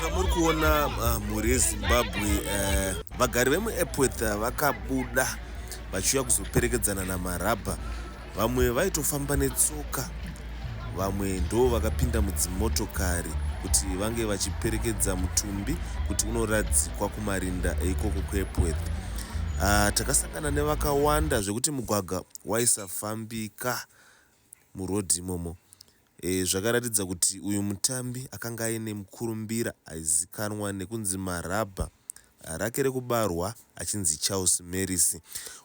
Sezvamuri kuona, mhuri yeZimbabwe, vagari vemuEpworth vakabuda vachiuya kuzoperekedzana naMarabha. Vamwe vaitofamba netsoka, vamwe ndo vakapinda mudzimotokari kuti vange vachiperekedza mutumbi kuti unoradzikwa kumarinda eikoko kuEpworth. Takasangana nevakawanda zvekuti mugwagwa waisafambika murodhi imomo. Zvakaratidza kuti uyu mutambi akanga aine mukurumbira aizikanwa nekunzi Marabha, rake rekubarwa achinzi Charles Merisi.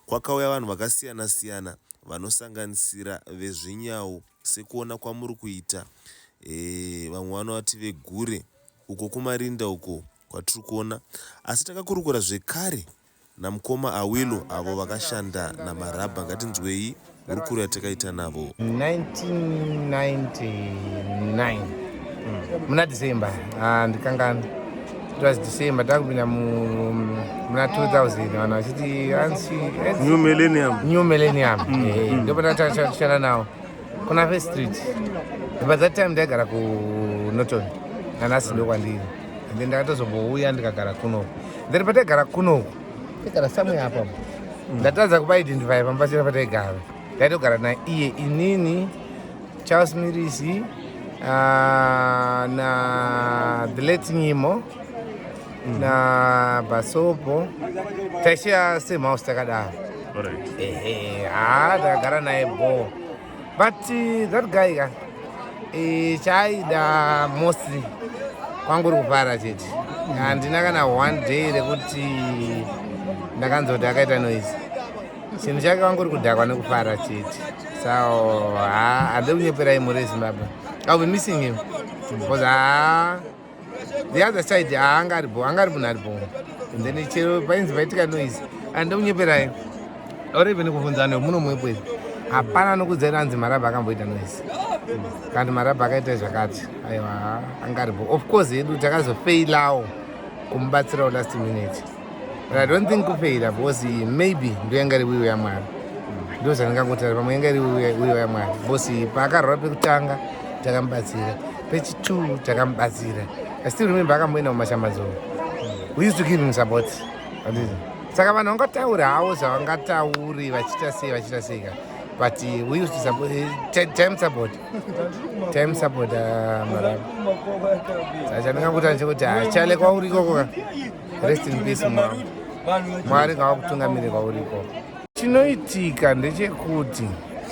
Kwakauya vanhu vakasiyana siyana vanosanganisira vezvinyau sekuona kwamuri kuita. Vamwe vanovati vegure uko kumarinda uko kwatiri kuona. Asi takakurukura zvekare namukoma Awilo avo vakashanda naMarabha. Ngatinzwei hurukuro yatakaita navo. 1999 muna December, handikangani, it was December, takupinda muna 2000, vanhu vachiti anzi New Millennium. New Millennium. Ndopatashanda nawo kuna First Street. By that time ndaigara kuNorton, nanhasi ndokwandiri, and then ndakatozombouya ndikagara kunoku. Then pataigara kunoku, taigara somewhere apapo, ndatadza kubaidentify pamba chena pataigara. Ndaitogara naiye, inini, Charles Mirisi, na the late Nyimo na Basopo, taishiya same house takadaro. Ehe, ha, takagara naye bo, but that guy ka, chaaida mostly kwanguri kufara chete. Handina kana one day rekuti ndakanzwa kuti akaita noise. Chinhu chake kwanguri kudhakwa nekufara chete. So ha, handi kunyeperai, mhuri yeZimbabwe, I'll be missing him because, ha, the other side haanga aripo, anga ari munhu aripo. And then chero painzi paitika noise, handi kunyeperai or even kubvunzana muno muEpworth, hapana nokudzai anzi Marabha akamboita noise kandi Marabha akaita zvakati. Aiwa, anga aripo. Of course yedu takazofeilawo kumubatsirawo last minute, but I don't think kufeila because maybe ndo yanga iri will yaMwari. Ndo zvandingangotaura, pamwe yanga iri will yaMwari because paakarwara pekutanga takamubatsira, pechi2 takamubatsira. I still remember akamboenda kumashamadzoro, we used to give him support. Handiti? Saka vanhu vangataura havo zvavangatauri, vachiita sei, vachiita sei ka, but we used to support, time support, time support Marabha. Saka chandingangotaura ndechekuti hachale kwauri ikoko ka, rest in peace mwangu, Mwari ngavakutungamire kwauri ikoko. Chinoitika ndechekuti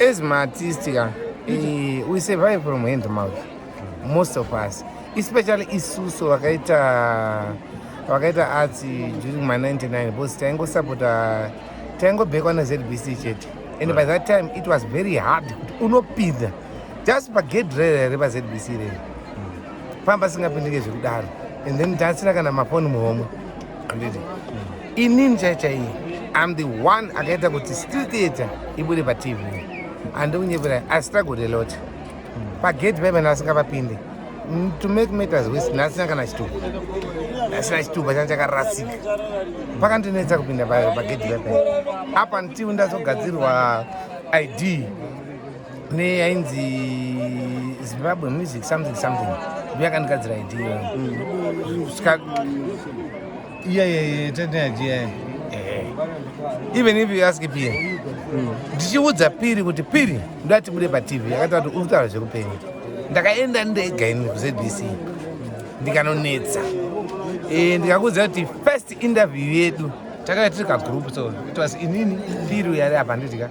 as maartist ka, we survive from hand to mouth, most of us, especially isusu vakaita arts during my 99, because taingosapota, taingobhekwa neZBC chete. And by that time it was very hard kuti unopinda just pagate rere repaZBC rere, pamba singapindike zvekudaro. And then tasina kana mafoni muhomwe, handiti? Inini chai chaiye, I'm the one akaita kuti street theatre ibude paTV. Handikunyepera, I struggled a lot pagate paipa, ndasingapapinde. To make matters worse, ndasina kana chitupa, ndasina chitupa changa chakarasika, pakandinetsa kupinda pagate paipa up until ndazogadzirwa ID neyainzi Zimbabwe Music something something, ndo yakandigadzira ID iyoyo. Kusvika Iye teneji. Even if you ask Piri, ndichiudza Piri kuti Piri ndati bude paTV, akataura kuti uri kutaura zvekupenya. Ndakaenda ndega ini kuZBC ndikanonetsa. Ndikakuudza kuti first interview yedu takanga tiri kagroup, so it was inini, Piri yari apa, nditika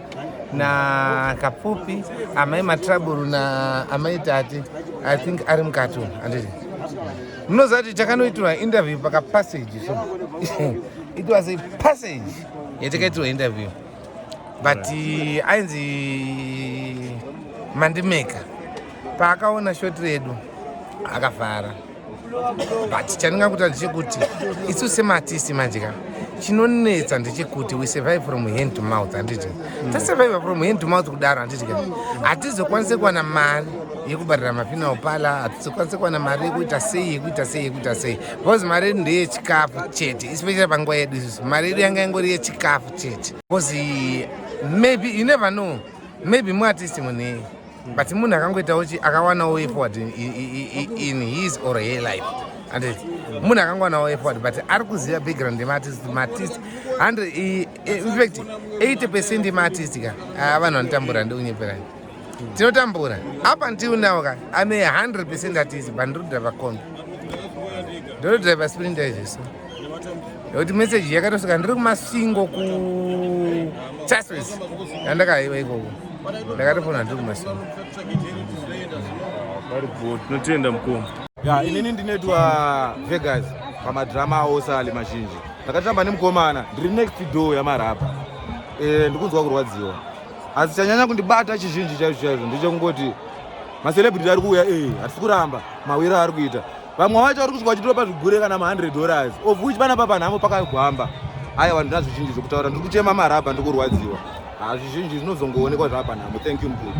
na Kapfupi, amai Matraburu na amai Tati, I think ari mukati umu, handiti? Munoziva kuti takanoitirwa interview pakapassage, so it was a passage yatakaitirwa interview, but ainzi Mandimeka, paakaona shot redu akafara. But chandingakuta ndechekuti isu semaartist manje ka, chinonetsa ndechekuti we survive from hand to mouth, handiti? Tasurvive from hand to mouth kudaro, handiti ka, hatizokwanisi kuwana mari yekubhadhara mafuneral parlour, hatizokwanisi kuwana mari yekuita sei, yekuita sei, yekuita sei, because mari yedu ndeyechikafu chete, especially panguva yedu isusu mari yedu yanga ingori yechikafu chete, because maybe you never know, maybe muartist munei, but munhu akangoitawo akawanawo way forward in his or her life. Anditi munhu akangowanawo effort, but ari kuziva background yemaartist. Maartist 100, in fact 80% yemaartist ka, ah, vanhu vanotambura. Ndikunyeperani, tinotambura. Up until now ka, I'm a 100% artist, but ndiri kudhiraivha kombi, ndotodhiraivha Sprinter izveso, nekuti meseji yakatosvika ndiri kuMasvingo, kuChatsworth yandakaiwa ikoko. Ndakatofona ndiri kuMasvingo. Paripo tinotenda, mukoma. Ya, inini ndinoitwa Vegas. Pamadhirama ose ali mazhinji ndakatamba nemukomana, ndiri next door yaMarabha. Ndikunzwa kurwadziwa, asi chanyanya kundibata chizhinji chaizvo chaizvo ndechekungoti macelebrity ari kuuya, hatisi kuramba mawiro ari kuita. Vamwe vacho vari kusvika vachitopa zvigure kana ma100 dollars, of which panapa panhamo pakagwamba. Aiwa, ndina zvizhinji zvekutaura. Ndiri kuchema Marabha, ndikurwadziwa. Ha, zvizhinji zvinozongoonekwa zvaapanhamo. Thank you, mukuru.